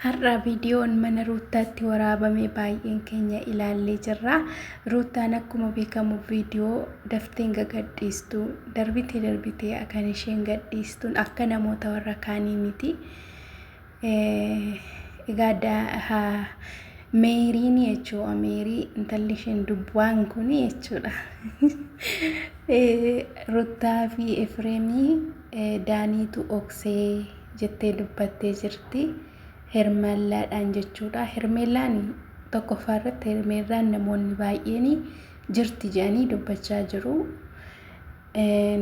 Har'a viidiyoon mana Ruuttaatti waraabame baay'een keenya ilaallee jirra. Ruuttaan akkuma beekamu viidiyoo dafteen gagadhiistu darbitee darbitee kan isheen gadhiistuun akka namoota warra kaanii miti. Egaa Meeriin jechuudha. Meerii intalli isheen dubbaan kun jechuudha. Ruuttaa fi Efreemii Daaniitu oksee jettee dubbattee jirti. Hermeellaadhaan jechuudha. Hermeellaan tokkoffaa irratti Hermeellaan namoonni baay'een jirti jedhanii dubbachaa jiru.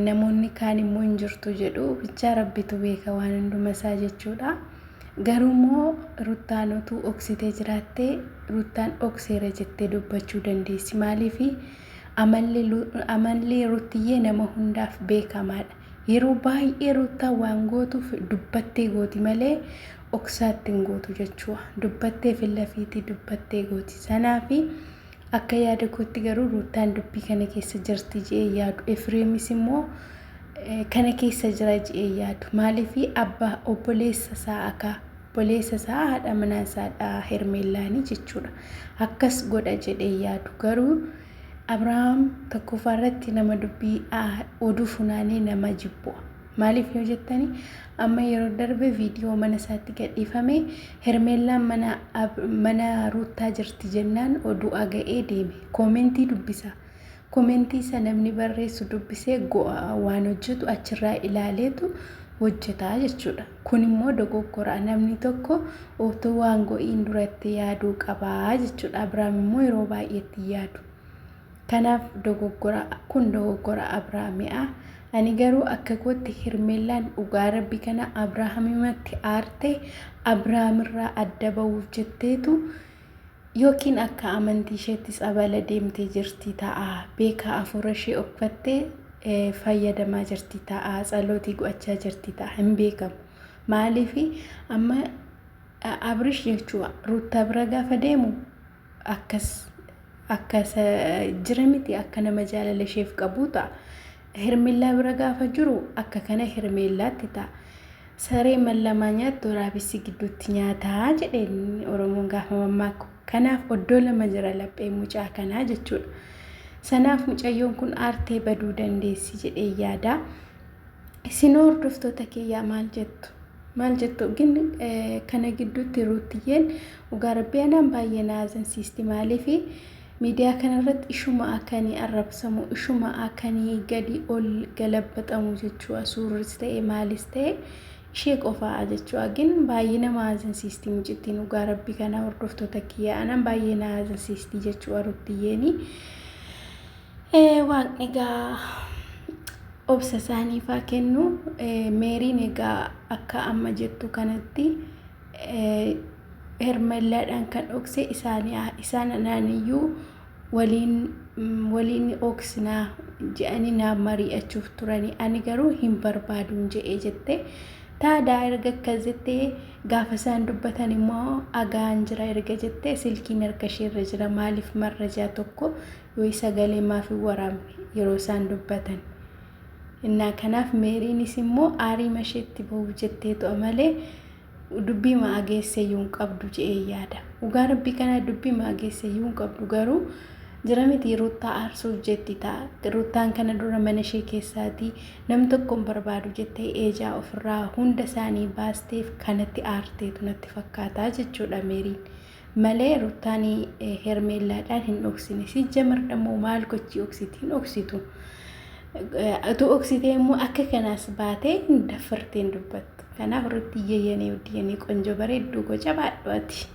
Namoonni kaan immoo hin jirtu jedhu. Bichaa rabbitu beeka waan hunduma isaa jechuudha. Garuu immoo Ruttaan utuu oksitee jiraattee Ruttaan okseera jettee dubbachuu dandeessi. Maaliif amalli Ruttiyyee nama hundaaf beekamaadha. Yeroo baay'ee Ruuttaan waan gootuuf dubbattee gooti malee dhoksaatti hin gootu jechuudha. Dubbattee fillafiitii dubbattee gooti. Sanaafi akka yaada kootti garuu Ruuttaan dubbii kana keessa jirti je'ee yaadu. Efreemis immoo kana keessa jira je'ee yaadu. Maaliif abbaa obboleessa isaa akka obboleessa isaa haadha manaa isaadha Hermeellaanii jechuudha. Akkas godha jedhee yaadu. Garuu Abrahaam tokkoffaa irratti nama dubbii oduu funaanee nama jibbu. Maaliif yoo jettani amma yeroo darbe viidiyoo mana isaatti gadhiifame Hermeellaan mana mana Ruuttaa jirti jennaan oduu aga'ee deeme. Koomentii dubbisa. Koomentii isa namni barreessu dubbisee go'a waan hojjetu achirraa ilaaleetu hojjetaa jechuudha. Kun immoo dogoggora. Namni tokko otoo waan go'iin duratti yaaduu qabaa jechuudha. Abiraam immoo yeroo baay'eetti yaadu. Kanaaf dogoggora kun dogoggora Abiraami'a. Ani garuu akka kootti Hermeellaan dhugaa rabbi kana Abiraamimatti aarte Abiraamirraa adda ba'uuf jetteetu yookiin akka amantii isheetti tsabala deemtee jirti ta'a. Beekaa afuura ishee uffattee fayyadamaa jirti ta'a. Tsalootii go'achaa jirti ta'a. Hin beekamu. Maaliif amma Abrish jechuudha Ruuttaa bira gaafa deemu akkas akkas jira miti akka nama jaalala isheef qabu ta'a. Hermellaa bira gaafa jiru akka kana Hermellaatti ta'a. Saree mallamaa nyaattu waraabessi gidduutti nyaataa jedheen Oromoon gaafa mammaaku. Kanaaf oddoo lama jira laphee mucaa kanaa jechuudha. Sanaaf mucayyoon kun aartee baduu dandeessi jedhee yaada. Isin hordoftoota kiyyaa maal jettu? Maal jettu? Gin kana gidduutti Ruuttiyyeen dhugaa rabbii anaan baay'ee na haazansiisti. Maaliif miidiyaa kanarratti ishuma akkanii arrabsamu, ishuma akkanii gadi ol galabbaxamu jechuudha. Suurris ta'e maalis ta'e ishee qofaa jechuudha. Gin baay'ee nama haazansiisti mucittiin dhugaa rabbii kana hordoftoota kiyyaa anaan baay'ee na haazansiisti jechuudha Ruuttiyyeeni. Waaqni egaa obsa isaaniif haa kennu. Meeriin egaa akka amma jettu kanatti Hermellaadhaan kan dhokse isaanii isaan anaaniyyuu waliin waliin dhoksinaa jedhanii naa mari'achuuf turanii ani garuu hin barbaaduun jedhee jette. Taadaa erga akkas jettee gaafa isaan dubbatan immoo agaan jira erga jettee silkiin harka isheerra jira maaliif marrajaa tokko yoo sagalee maaf hin waraabne yeroo isaan dubbatan. Innaa kanaaf Meeriinis immoo aarii masheetti bahuuf jetteetu malee dubbii maa geesseyyuu hin qabdu je'ee yaada. Dhugaa rabbii kanaa dubbii maa geesseyyuu hin qabdu garuu jira miti Ruuttaa aarsuuf jetti ta'a. Ruuttaan kana dura mana ishee keessaatii nam tokko hin barbaadu jettee eejaa ofirraa hunda isaanii baasteef kanatti aarteetu natti fakkaataa jechuudha Meeriin. Malee Ruttaan Hermeellaadhaan hin dhoksine. Sijjamar dammoo maal gochii oksiti hin oksitu. Utuu oksitee immoo akka kanaas baatee hin daffartee hin dubbattu. Kanaaf Ruttiyyee yenee wuddii yenee qonjoo bareedduu koo jabaadhu ati.